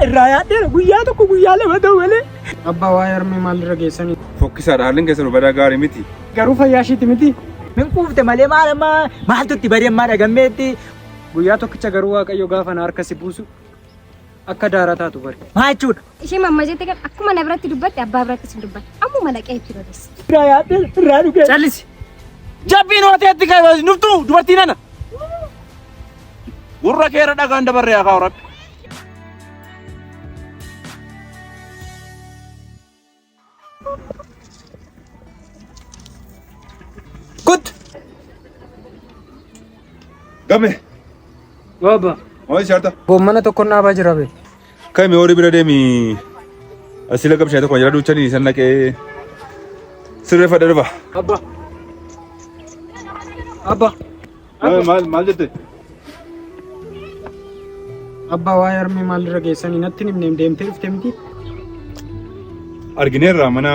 irraa yaaddeera guyyaa tokko guyyaa lama ta'u malee. Abbaa waa'ee harmee maalirra geessanii? Fokkisaadha haalli keessan badaa gaarii miti. Garuu fayyaa ishiiti miti. Min quufte malee maal amma maaltu itti badee ammaa dhagammeetti. Guyyaa tokkicha garuu Waaqayyo gaafa na harka si buusu akka daaraa taatu bari. Maal jechuudha? Ishee mamma jette kan akkuma na biratti dubbatte abbaa birattis hin dubbatte. Ammuma dhaqee itti odeessa. Irraa yaaddeera irraa dhugee. Callisi. Jabbiin hooteetti kan nuftu dubartii nana. Gurra keera dhagaan dabarree haa kaa'u rabbi. Kut. Game. Baba. Maal ishaarta? Goommana tokko naabaa jira bee. Kami horii bira deemi. Asii laga bishaan tokko jala duuchanii san dhaqee sirreeffadha dhufa. Abba. Abba. Maal maal jette? Abbaa waa'ee harmee maalirra geessanii natti hin himne deemtee dhufte miti. Argineerra mana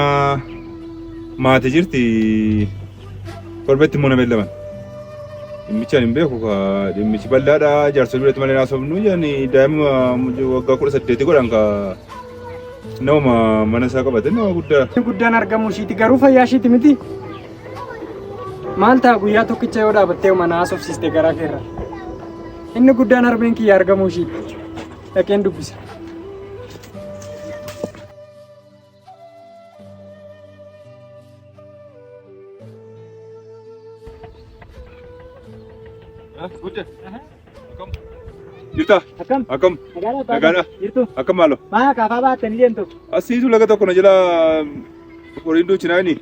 maatii jirti. Torbetti immoo nama beellaman. Dhimmicha hin beeku ka dhimmichi bal'aadha jaarsolii biratti malee haasofnu jedhani daa'ima waggaa 18 godhan ka nama mana isaa qabate nama guddaa. Inni guddaan argamuu ishiiti garuu fayyaa ishiiti miti. Maal ta'a guyyaa tokkicha yoo dhaabattee mana haasofsiiste garaa keerra. Inni guddaan harmeen kiyya argamuu ishiiti. Dhaqeen dubbisa. Jirta? Akkam? Akkam? Nagaadha abbaa. Nagaadha. Jirtu? Akkam maaloo? Maa kaafaa baattanii deemtu? Asiitu laga tokko na jala horiin duuchinaa inni.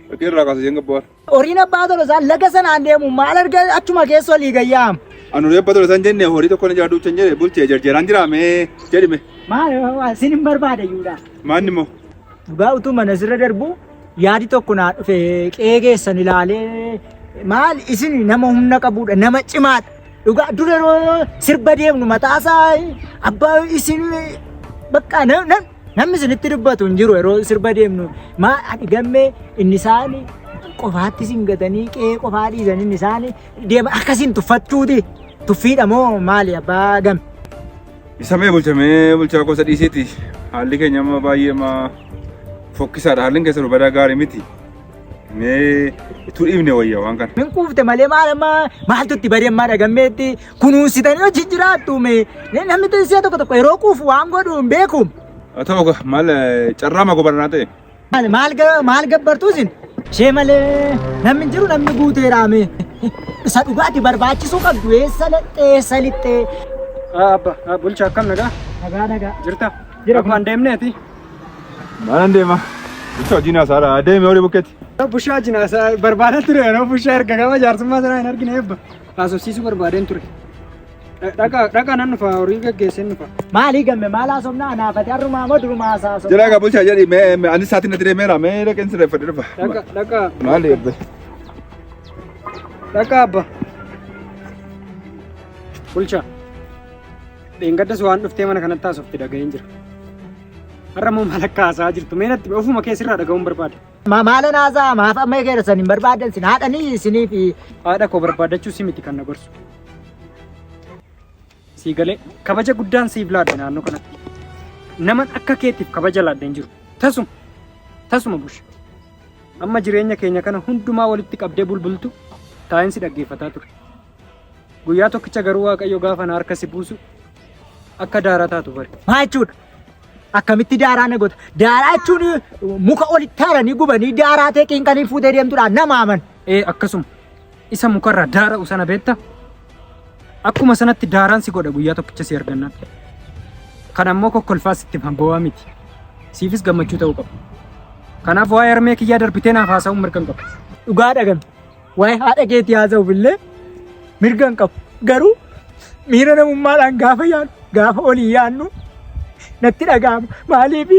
Dhaqee irraa kaasa jeen gabbaar. Horiin abbaa tolosaa laga sanaan deemu maal arga achuma keessa olii gayyaam. Ani horii abbaa tolosaa hin jenne horii tokko na jala duuchan jedhe bulchee jarjaraan jiraame jedhime. Maal isin hin barbaada iyyuudha. Maanni immoo? Dhugaa utuu mana sirra darbu yaadi tokko naa dhufe qe'ee keessan ilaalee maal isin nama humna qabudha nama cimaadha. Dhugaa dura yeroo sirba deemnu mataasaa abbaa isin bakka namni isinitti dubbatu hin jiru yeroo sirba deemnu maa ani gammee inni isaan qofaatti isin gatanii qe'ee qofaa dhiisan inni isaan deema akkasiin tuffachuuti tuffiidha moo maali abbaa gamme. Isa mee bulchamee bulchaa gosa dhiisiiti. Haalli keenya amma baay'ee amma fokkisaadha. Haalli keessa badaa gaarii miti. Mee ituu dhiibne wayya waan kana. Min quufte malee maal amma maaltu itti badee ammaa dhagammeetti kunuunsitanii hojii jiraattu mee namni si'a tokko tokko yeroo quufu waan godhu hin beeku. Haa ta'u egaa maal carraa ma gobarnaa ta'e. Maal maal maal gabbartuu isin? Ishee malee namni hin jiru namni guuteeraame. Isa dhugaati barbaachisuu qabdu eessa lixxee eessa lixxee. Abba bulchaa akkam nagaa? Nagaa nagaa. Jirta? Jira. Abbaan deemneeti. Maalan deema? Bulchaa hojii naasaadha. Deemi horii bukkeetti. Bushaa jinaasaa barbaadaa ture yeroo bushaa erga gama jaarsummaa sanaa hin argine eebba. Haasofsiisuu barbaadeen ture. Dhaqa dhaqa nan dhufa horii gaggeesseen dhufa. Maalii gamme maal haasofnaa anaafate har'umaa moo durumaa haasofnaa? Jira egaa bulchaa jedhi mee mee anis sa'aatiin natti deemeera mee dhaqeen sirreeffadhe dhufa. Dhaqa dhaqa Maali ebbe? dhaqa abba. Bulchaa. Dheengaddas waan dhuftee mana kanatti haasofte dhaga'een jira. Har'a immoo maal akka haasa'aa jirtu mee natti ofuma kee sirraa dhaga'uun barbaada. Maala naasaa maaf amma egersan hin barbaadan sin haadhanii isiniif Haadha koo barbaadachuu si miti kan na gorsu. Sii galee kabaja guddaan siif laadhe naannoo kanatti. Naman akka keetiif kabaja laadhe hin jiru. Tasuma tasuma bush. Amma jireenya keenya kana hundumaa walitti qabdee bulbultu taa'een si dhaggeeffataa ture. Guyyaa tokkicha garuu Waaqayyo gaafa na harka si buusu akka daaraa taatu bari. Maa jechuudha? Akkamitti daaraa na goota? Daaraa jechuun muka olitti haaranii gubanii daaraa ta'e qinqanii fuutee deemtudha nama aman. Ee akkasuma isa mukarraa daara'u sana beekta? Akkuma sanatti daaraan si godha guyyaa tokkicha si argannaan. Kan ammoo kokkolfaa sitti bowaa miti. Siifis gammachuu ta'uu qaba. Kanaaf waa'ee harmee kiyyaa darbitee naaf haasa'uun mirga hin qabu. Dhugaa dhagame. Waa'ee haadha keetii haasa'uuf illee mirga hin qabu. Garuu miira namummaadhaan gaafa yaadnu gaafa olii yaadnu natti dhaga'ama. Maaliif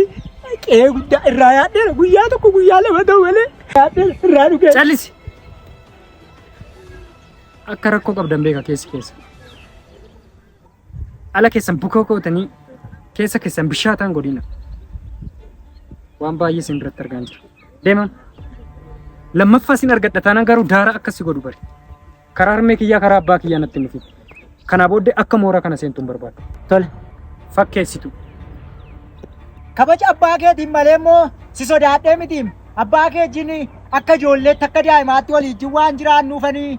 qe'ee guddaa irraa yaadheera guyyaa tokko guyyaa lama ta'u malee yaadheera irraa dhugee. Callisi! Akka rakkoo qabdan beeka keessi keessa. Ala keessan bukoo gootanii keessa keessan bishaataan godhina. Waan baay'ee isin biratti argaan jira. Deeman. Lammaffaa isin argadha taanaan garuu daara akka si godhu bari. Karaa harmee kiyyaa karaa abbaa kiyyaa natti hin dhufin. Kanaa booddee akka mooraa kana seentu hin barbaadu. Tole. Fakkeessitu. Kabaja abbaa keetiin malee immoo si sodaadhee mitiim. Abbaa kee wajjin akka ijoolleetti akka daa'imaatti walii wajjin waan jiraannuufanii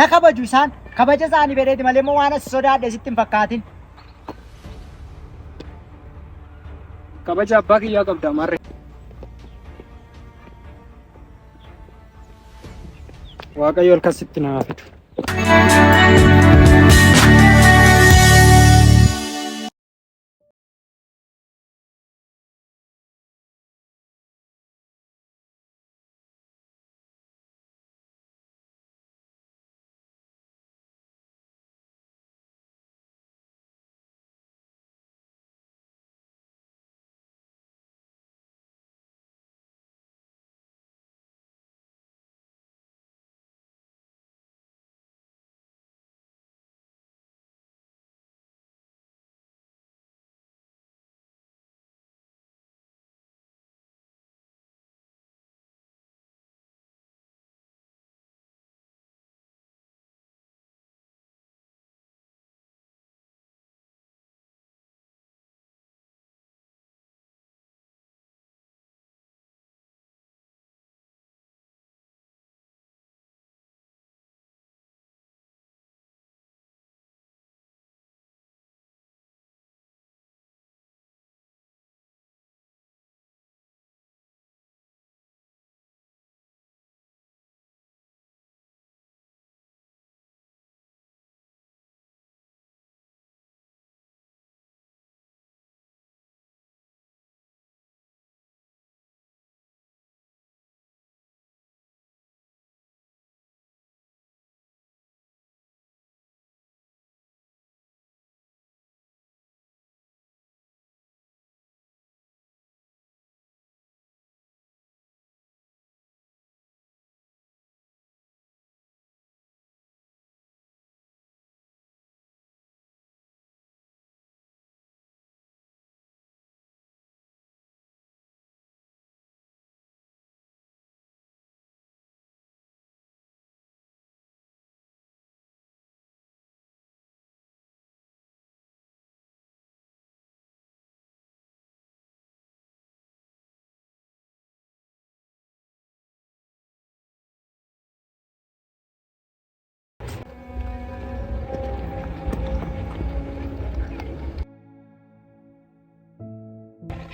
na kabaju isaan. Kabaja isaanii fedheeti malee immoo waan as sodaadhe sitti hin fakkaatin. Kabaja abbaa kiyyaa qabda maarree. Waaqayyo halkan sitti na haa fidu.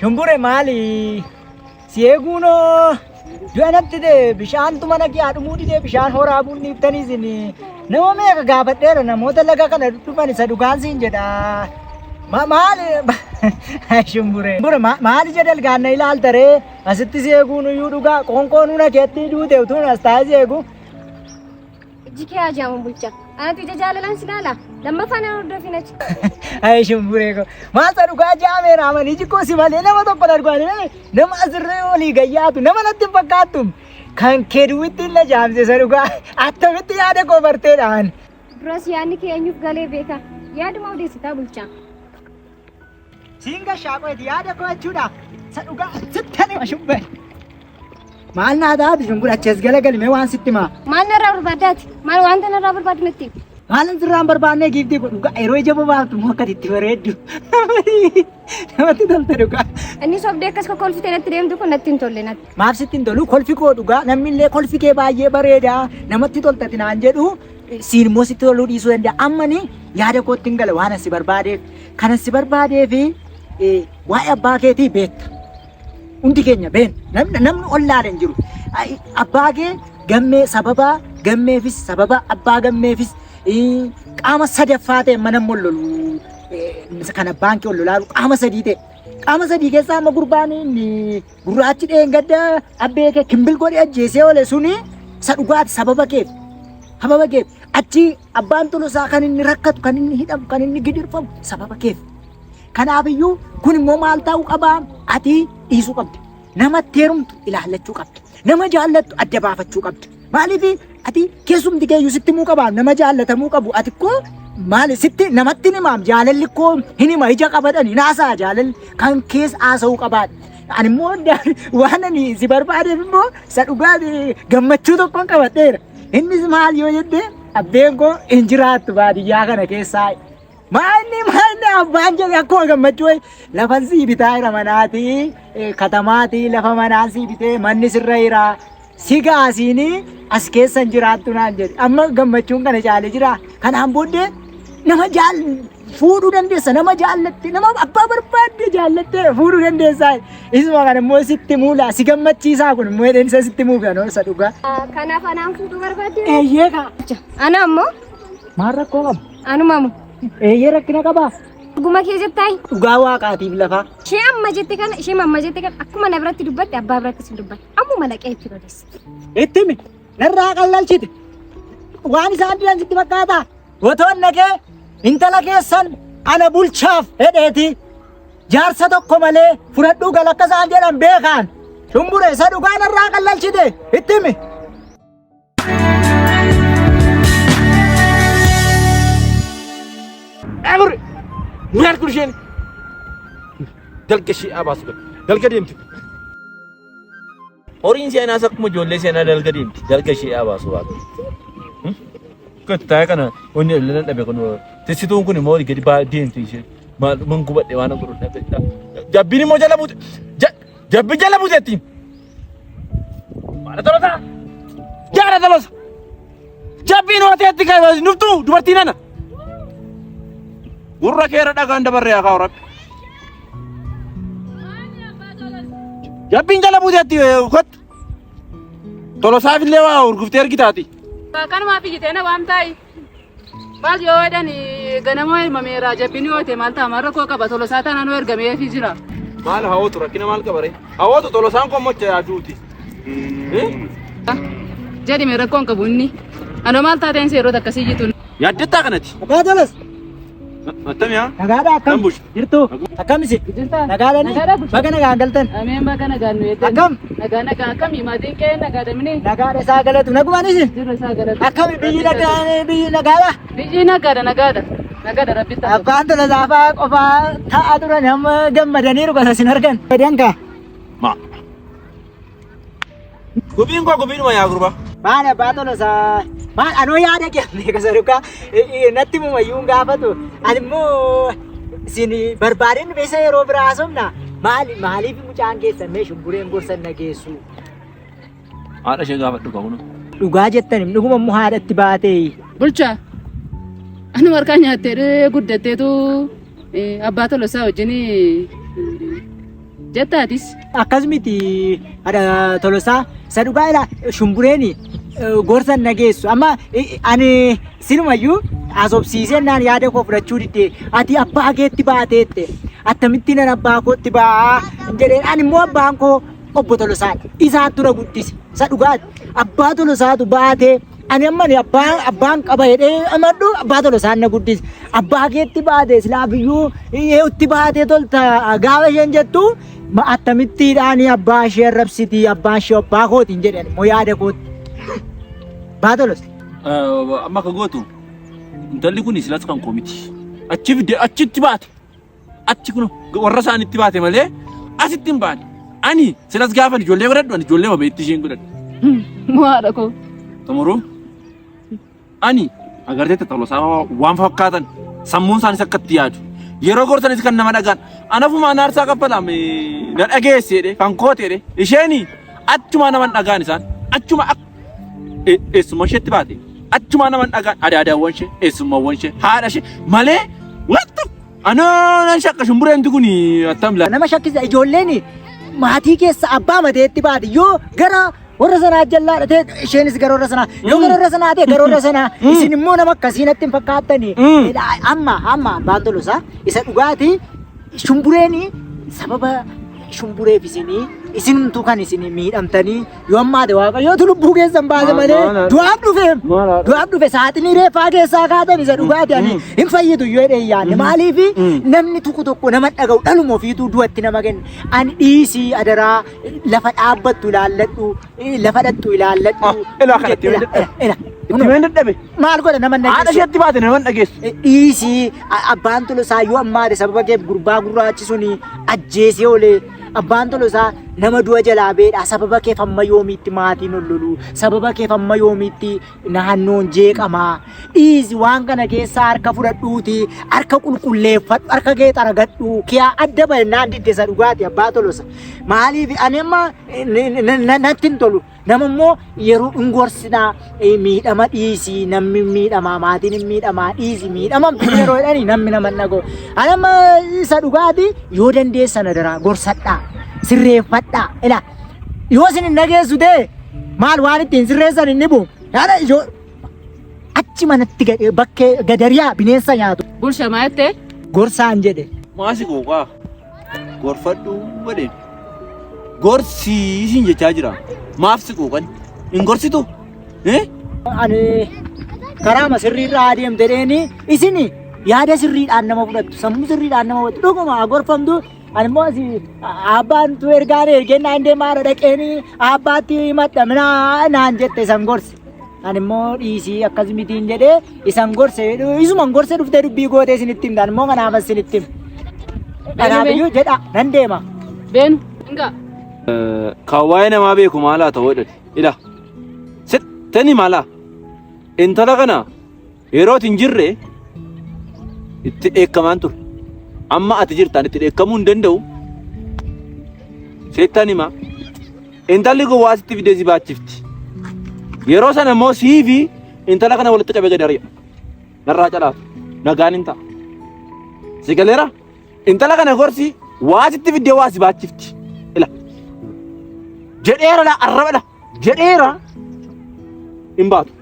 Shumbure maali? Si eeguunoo du'a natti ta'e bishaantu mana kee dhumuu didee bishaan horaa buun dhiiftanii isin nama meeqa gaafadheera namoota laga kana dhufan isa dhugaan siin jedha. Maali? Shumbure. Shumbure maali jedha algaanna ilaalta ree asitti si eeguun iyyuu dhugaa qoonqoon una keetti duute utuun as taa'ee si eegu. Ijji kee haa jaamu bulcha. Anatu ija jaalalaan si ilaala. Lammaffaa na hordofin achi. Ayi shumburee koo. Maal isa dhugaa jaameera amanii iji koo si malee nama tokko hin argu. Ani nama asirree olii gayyaatu nama natti hin fakkaattu. Kan kee duwwitti na jaamse isa dhugaa attamitti yaada koo barteedhaan. Duras yaadni kee eenyuuf galee beeka. Yaaduma odeessitaa bulcha. Siin gashaa qo'eeti yaada koo jechuudha. Isa dhugaa sitti ani shumbee. Maal naa taate shumbura achi as galagali mee waan sitti himaa. Maal narraa barbaaddaati? Maal wanta narraa barbaaddu natti himi. Maalin sirraan barbaannee giiftii kun dhugaa yeroo ija bobaaftu immoo akka itti bareeddu. Namatti tolta dhugaa. Inni sobdee akkas kokkolfitee natti deemtu kun natti hin tolle natti. Maaf sitti hin tolu kolfi koo dhugaa namni illee kolfi kee baay'ee bareeda namatti toltati naan jedhu siin immoo sitti toluu dhiisuu danda'a. Ammani yaada kootti hin gala waan asi barbaadeef. Kan asi barbaadeef waa'ee abbaa keetii beekta. Hundi keenya beekna. Namni namni ollaadha hin jiru. Abbaa kee gammee sababa gammeefis sababa abbaa gammeefis qaama sadaffaa ta'e mana immoo lolu kan abbaan kee ol lolaaru qaama sadii ta'e. Qaama sadii keessaa amma gurbaan inni gurraachi dheengadda abbee kee kimbil godhee ajjeesee oole suni isa dhugaati sababa keef. Sababa keef achi abbaan tolosaa kan inni rakkatu kan inni hidhamu kan inni gidirfamu sababa keef. Kanaafiyyuu kun immoo maal ta'uu qaba? Ati dhiisuu qabda. Nama itti heerumtu ilaallachuu qabda. Nama jaallattu adda baafachuu qabda. Maaliif ati keessumti keeyyuu sitti himuu qaba. Nama jaallatamuu qabu. Ati koo maali sitti namatti hin himaam jaalalli koo hin hima ija qabadhan hin haasa'a jaalalli kan keessa haasa'uu qabaadha. Ani immoo waan ani si barbaadeef immoo isa dhugaa gammachuu tokkoon qabadheera. Innis maal yoo jette abbeen koo hin jiraattu baadiyyaa kana keessaa. Maalni maalni abbaan jedhe akkuma gammachuu wayi lafan sii bitaa jira manaatii katamaatii lafa manaan sii bitee manni sirra jira si gaasiin as keessa hin jiraattu naan jedhe amma gammachuun kana caalee jira kanaan booddee nama jaal fuudhuu dandeessa nama jaallatte nama abbaa barbaadde jaallatte fuudhuu dandeessa isuma kana immoo sitti muula si gammachiisaa kun immoo jedheen isa sitti muufi anoo isa dhugaa. Kanaaf anaan fuudhuu barbaadde? Eeyyee kaa. Ana ammoo Maal rakkoo qaba? Anumamu. Eeyyee rakkina qabaa? Dhuguma kee jettaayi? Dhugaa waaqaatiif lafaa. Ishee amma jette kana ishee amma jette kana akkuma na biratti dubbatte abbaa birattis hin dubbatte. Ammuma naqee itti odeessa. Itti himi. Narraa qallalchite. Waan isaan didan sitti fakkaataa? Otoon naqee intala keessan ana bulchaaf hedheeti. Jaarsa tokko malee fudhadhuu gal akka isaan jedhan beekaan. Shumbure isa dhugaa narraa qallalchite. Itti himi. Amri maal kun isheen dalga ishee abaasu gad dalga deemti. Horiin seenaas akkuma ijoollee seenaa dalga deemti. Dalga ishee abaasu waaqa. Kan taa'e kana wanni dhalli dhabe kun tissituun kun immoo gadi baa deemti ishee. Maal man gubadhe waan godhu dhabe. Jabbiin immoo jala buute. Jabbi jala buuteetti. Maala tolosa. Jaara tolosa. Jabbiin hoteetti kan nuftu dubartii nana. Gurra keera dhagaan dabarree haa kaa'u rabbi. Jabbiin jala buuteetti kottu. Tolosaaf illee waa urguftee ergitaati. Kanumaaf iyyitee na waamtaayi. Maal yoo jedhan ganamoo elmameera jabbiin yoo ta'e maal ta'a maal rakkoo qaba tolosaa taanaan ergameefii jira. Maal hawwatu rakkina maal qaba ree? Hawwatu tolosaan kun mocha yaaduuti. Jedhime rakkoon qabu inni. Anoo maal taateen seerota akkasii jitu. Yaaddettaa kanati. Abbaa Tolas. Attami haa? Nagaadha akkam? Nan bulcha. Jirtu? Akkam isin? Jirtaa? Nagaadhani? Nagaadha bulcha. Baga nagaan galtan. Ameen baga nagaan nu eeggan. Akkam? Nagaa nagaa akkami maatiin qe'ee nagaa damini? Nagaadha isaa galatu. Nagumaan isin? Jirra isaa galatu. Akkami biyyi nagaa biyyi nagaadha? Biyyi nagaadha nagaadha. Nagaadha rabbi ta'a. Abbaan Tolasaa fa'aa qofaa taa'aa turan amma gammadaniiru gosa isin argan. Gammadan kaa. Ma. Gubiin koo gubiinuma yaa gurbaa. Maal abbaa Tolasaa maal anoo yaada kee meeqa sadukaa natti mumayyuun gaafatu ani immoo isin barbaadeen beesa yeroo biraa haasofna maali maaliif mucaan keessan mee shumbureen gorsan nageessu. Haadha ishee gaafadhu kaa kunoo. Dhugaa jettan dhuguma immoo haadhatti baatee. Bulchaa anuma harkaa nyaattee guddatteetu abbaa Tolosaa wajjin jettaatis. Akkas miti haadha Tolosaa isa dhugaa ilaa shumbureen gorsa hin dhageessu. Amma ani silumayyuu haasofsiisee naan yaada koo fudhachuu didde ati abbaa keetti baateette akkamittiin an abbaa kootti ba'aa jedheen ani immoo abbaan koo obbo Tolosaadha. Isaatu na guddise isa dhugaati. Abbaa Tolosaatu baatee Ani amma ani abbaa abbaan qaba jedhee amadhu abbaa Tolosaan na guddise. Abbaa keetti baate silaa biyyuu eewutti baatee tolta gaafa isheen jettu ma akkamittiidhaan abbaa ishee arrabsiti abbaan ishee abbaa kootiin jedhan immoo yaada kootti. Abbaa Tolos. Amma akka gootu intalli kun silas kan koo miti. Achi fidde achitti baate. Achi kun warra isaanitti baate malee asitti hin baane. Ani silas gaafa ijoollee godhadhu ani ijoollee mabeetti isheen godhadhu. Haadha koo. Xumuruu ani agartee tolosaa waan fakkaatan sammuun isaanis akka itti yaadu. Yeroo gorsanis kan nama dhagaan anafuma ana aarsaa kaffalame na dhageesse jedhe kan koote jedhe isheeni achumaa nama hin dhagaan isaan achuma eessummaa isheetti baate achumaa nama hin dhagaan adaadaawwan ishee eessummaawwan ishee haadha ishee malee wanta Anoo nan shakka shumbureemti kun attam laa. Nama shakkisa ijoolleen maatii keessa abbaa mateetti baate yoo gara warra sanaa jallaa ta'e isheenis gara warra sanaa yoo gara warra sanaa ta'e gara warra sanaa isin immoo nama akkasii natti hin fakkaattani. Amma amma abbaan Tolosaa isa dhugaati shumbureen sababa shumbureef isinii isinumtuu kan isin miidhamtanii Yoo ammaate waaqayyootu lubbuu keessan baase malee du'aaf dhufe du'aaf dhufe saaxinii reeffaa keessaa kaatan isa dhugaati ani hin fayyitu yoo jedhee yaadne maaliif namni tokko tokko nama dhaga'u dhaluma ofiituu du'atti nama kenna ani dhiisii adaraa lafa dhaabbattu ilaalladhu lafa dhattu ilaalladhu Ilaa kanatti ila ila Itti meen dadhabe. maal godha nama Haadha dhageessu isheetti baate nama hin dhageessu. dhiisii abbaan tolosaa yoo ammaate sababa keef gurbaa gurraachi suni ajjeesee oolee abbaan tolosaa Nama du'a jalaa beedha. Sababa keef hamma yoomiitti maatiin ol lolu. Sababa keef hamma yoomiitti naannoon jeeqamaa. Dhiisi waan kana keessaa harka fudhadhuuti harka qulqulleeffadhu harka kee xaragadhu kiyaa adda bahe naan didde isa dhugaati abbaa tolosa. Maaliif ani amma natti hin tolu. Nama immoo yeroo hin gorsinaa miidhama dhiisi namni miidhamaa maatiin hin miidhamaa dhiisi miidhamamtu yeroo jedhani namni nama hin dhaga'u. Ani amma isa dhugaati yoo dandeessan adaraa gorsadhaa sirreeffadhaa ila yoo isin hin dhageessu ta'e maal waan ittiin sirreessan hin dhibu. Yaada ijoo achi manatti bakkee gadariyaa bineensa nyaatu. Bulsha maa jettee? Gorsaan jedhe. Maasi quuqaa gorfadhu jedheen. Gorsii siin jechaa jira. Maaf si quuqan? Hin gorsitu? Eh? Ani karaama sirriirra adeemte dheeni isin yaada sirriidhaan nama fudhattu sammuu sirriidhaan nama fudhattu dhuguma gorfamtu ani immoo asii abbaan tu ergaan ergennaa hin deemaa dhaqeeni abbaatti himadha minaa naan jette isan gorse. Ani immoo dhiisii akkas mitiin jedhee isan gorse isuman gorse dhuftee dubbii gootee isinitti himta ani immoo kanaaf isinitti hima. Kanaaf iyyuu jedha nan deema. Beenu. Inga. Kan waa'ee namaa beeku maal haa ta'u jedhani. Ila. Sittani maalaa? Intala kana yeroo ati hin jirre itti dheekkamaan ture. Amma ati jirtaan itti dheekkamuu hin danda'u. Sittan hima. Intalli kun waa sitti fidee si baachifti. Yeroo sana immoo sii fi intala kana walitti qabee gad ari'a. Narraa calaatu. Nagaan hin ta'a. Si galeera? Intala kana gorsi waa sitti fiddee waa si baachifti. Ila. Jedheera la arraba la. Jedheera hin baatu.